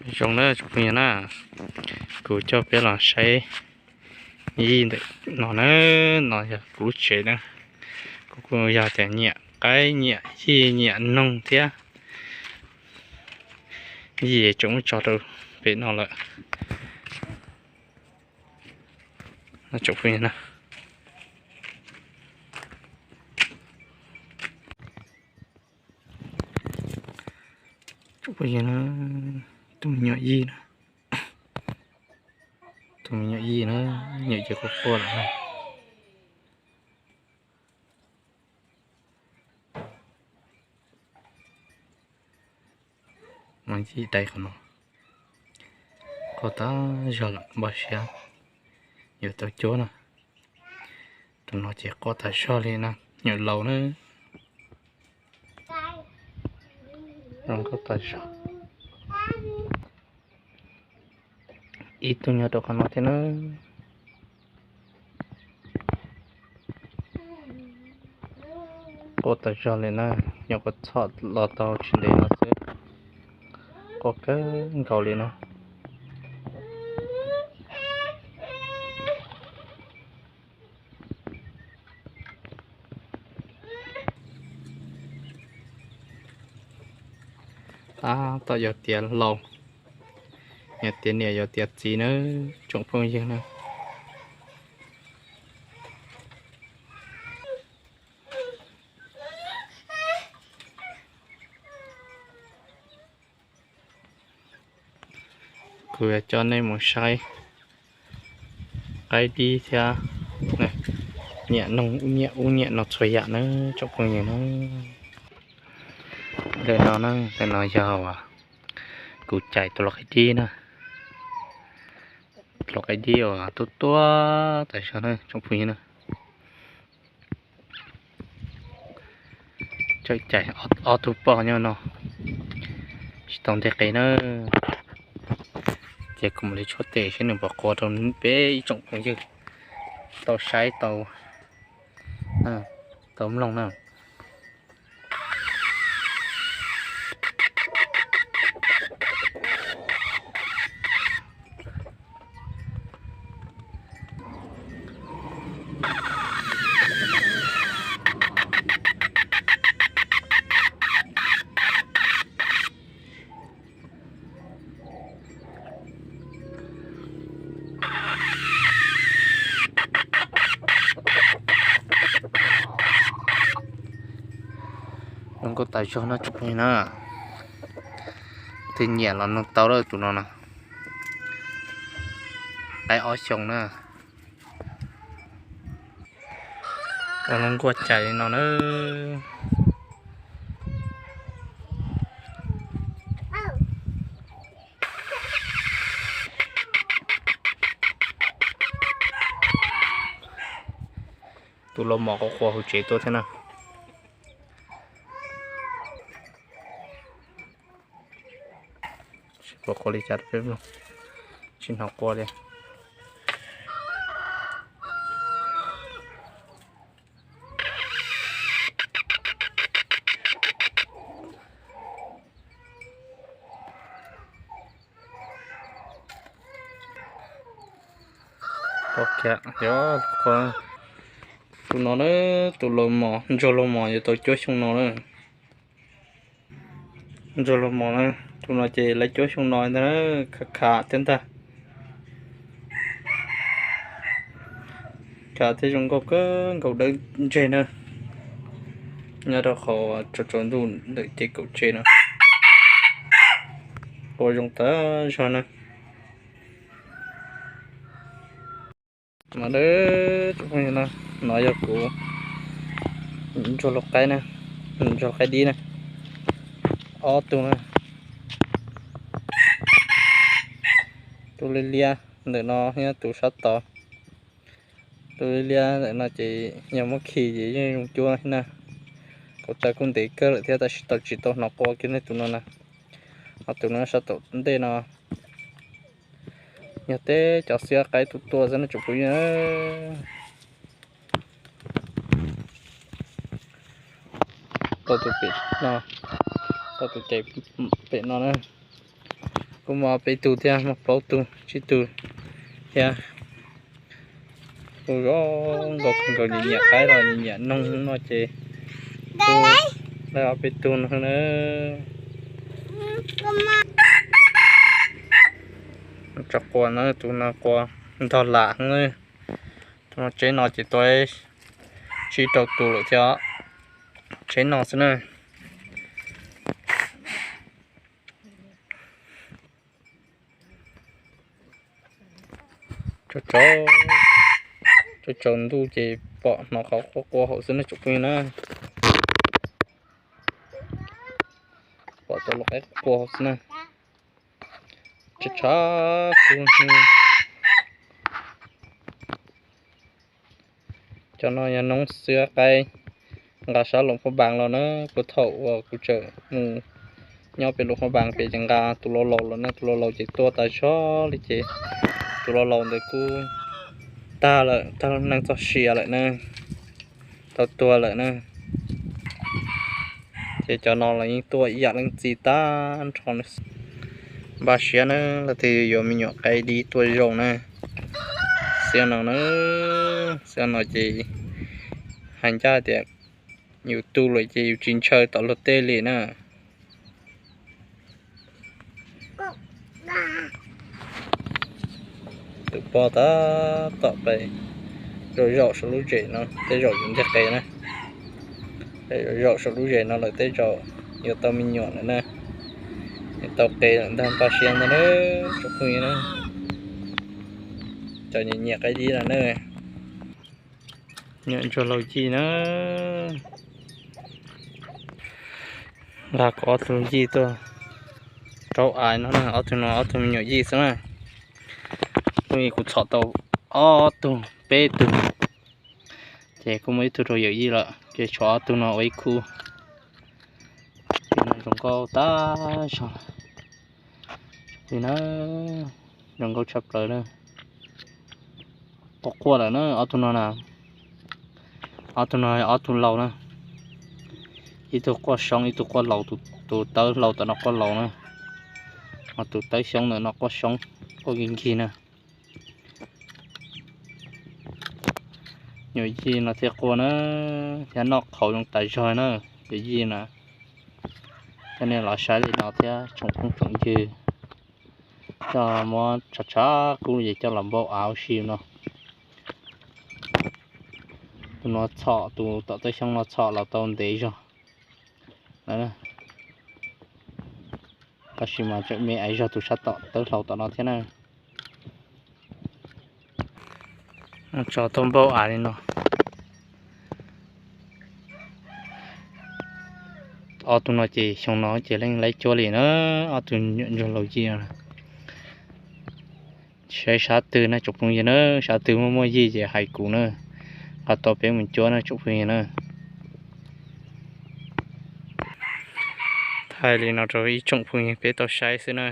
Zoo na tsoom phooj ywg na, kuv coj peb los saib yij ntawm no na, no yog kuv lub tsev na. Kuv kuj yog tias nyiam qaib nyiam yij nyiam noog thiab. Yij tseem muab tso rau pem no lawm. Tsoom phooj ywg na, tsoom phooj ywg na, tus me nyuam yij na, tus me nyuam yij na, nyuam yij quaj quaj lawm na. Mas yij dai qhov no, quaj tag zog lawm, npaj siab yuav tau cuab na. Tus no ces quaj tag zog li na, nyuam laus na. Zoo nkauj tag zog. Ib tug nyob rau qhov no thiab na. Quaj tag zog li na, nyuam qhuav txhom los tau tsis ntev no xwb, quaj kawg nkaus li na. Tab tom yog tiav laus, yog tiav niam yog tiav txiv na, tsoom phooj ywg na. Kuv yuav coj nej mus saib qaib dib thiab, nyiam noog nyiam ub nyiam no txhua yam na tsoom phooj ywg na. Ntawm no na, ntawm no yog kuv cais tus lau qaib dib na. Tus lau qaib dib uas tuaj tuaj tas zog na tsoom phooj ywg na. Cais ob tug poj nyob no tsis tau nteg qe na. Ces kuv mam li tshuab tes saib nws puas qua rau peb ib tsoom phooj ywg tau saib tau mloog na. Zoo nkauj tas zog no tsoom phooj ywg na. Twb nyiam los noog tau lawm tus no na. Qaib ob xyoos na. Los nkuaj cais li no na. Tus lau mos quaj quaj hauv tsev tuaj thiab na. Tsis pom quaj li cas, tsis hnov quaj li. Tus no na, tus lau mos, ntsuag lau mos yuav tau cuab xyoo no na. Ntsuag lau mos na, tus no ces lawv cuab xyoo no ntag, khav khav thiab ntag. Khav thiab zoo nkauj kawg nkaus dawb ntseg na. Nyob rau qhov tsaus tsaus ntuj ntawm ces kaum tsev no. Quaj zoo tas zog na. No na, no yog kuv ntsuag lau qaib na, ntsuag lau qaib dib na, ob tug na. Tus liab liab ntawm no thiab tus sab tod. Tus liab liab ntawm no ces yog muab khi ces yeej zoo cuab thiab na. Kuv txawm kuj ntev kawg lawm thiab tab sis tau tsis tau hnov quaj kiag li tus no na. Ho tus no sab tom ntej no yog tej cov xiab qaib tus tuaj xwb no tsoom phooj ywg. Tau tus pem no, tau tus cais pem no na. Kuv muaj peb tug thiab, muaj plaub tug tsib tug thiab. Kuv zoo nkauj kawg nkaus, nyiam nyiam qaib los nyiam nyiam noog no ces kuv laij ob peb tug no na. Tso qua na, tus no qua ntog lam heev na. Tus no tsheb no ces tua tsib rau tus lawm thiab. Tsheb no xwb na. Tsaus tsaus ntuj ces pom hnov qhov qua qua hauv xwb na tsoom phooj ywg na. Pom tau lub qaib qua hauv xwb na. Tshav tshav kub. Cov no yog noob xiab qaib nqa sab Luam Phab Npaas los na. Puag thaum uas kuv tseem mus nyob pem Luam Phab Npaas pem ces nqa tus laus laus los na, tus laus laus ces tuag tas zog li ces tus laus laus ntawd kuj tag lawm, tag neej txoj sia lawm na, tau tuag lawm na. Ces cov no los yeej tuaj ib yam leej txiv tag nrho. Npaj siab na, leej twg yuav me nyuam qaib dib tuaj zoo na, xiab no na, xiab no ces hais ncaj tias yus tu lawm ces yus tsis ntshaw tom luag tej li na. Tus poj tab tom pem zaum zaum saum lub zem no, tej zaum yus nteg qe na. Zaum zaum saum lub zem no lawm tej zaum yuav tau me nyuam lawm na. Yuav tau qe lawm ntag, npaj siab ntag na tsoom phooj ywg na. Cov nyiam nyiam qaib dib no na. Nyuam ntsuag laus yij na. Nqa kuv ob tug yij tuaj rau av no na, ob tug no ob tug me nyuam yij xwb na. Hnub ib kuv txhom tau ob tug, peb tug, ces kuj muaj ib tug rau yawm yij lawm, ces tshuav ob tug no ua ib khub. Zoo nkauj tag zog li na, zoo nkauj tshaj plaws na. Quaj quaj lawm na ob tug no na. Ob tug no ob tug laus na, ib tug quaj soob ib tug quaj laus, tus tawb hlau tom no quaj laus na, ho tus tawb xyoob ntawm no quaj soob, quaj nkig nkig na. Nyuam yij no thiaj quaj na, thiab noj qhauv zoo tas zog na, nyuam yij na. Coj nej los saib li no thiab tsoom phooj tsoom ywg, coj muab tshav tshav kub ces coj los npau av ua si no. Tus no txhom, tus tom tawb xyoob no txhom los tau ntev zog, tab sis mas tseem me aiv zog tus sab tom tawb hlau tom no thiab na. Tso tau npau av li no. Ob tug no ces xyoo no ces leej laib cuab li na, ob tug nyuam ntsuag laus yij no. Saib sab twg na tsoom phooj ywg na, sab twg muaj muaj yij ces hais kuv na, nqa tau peb mus cuab na tsoom phooj ywg na. Thaij li no rau ib tsoom phooj ywg peb tau saib xwb na.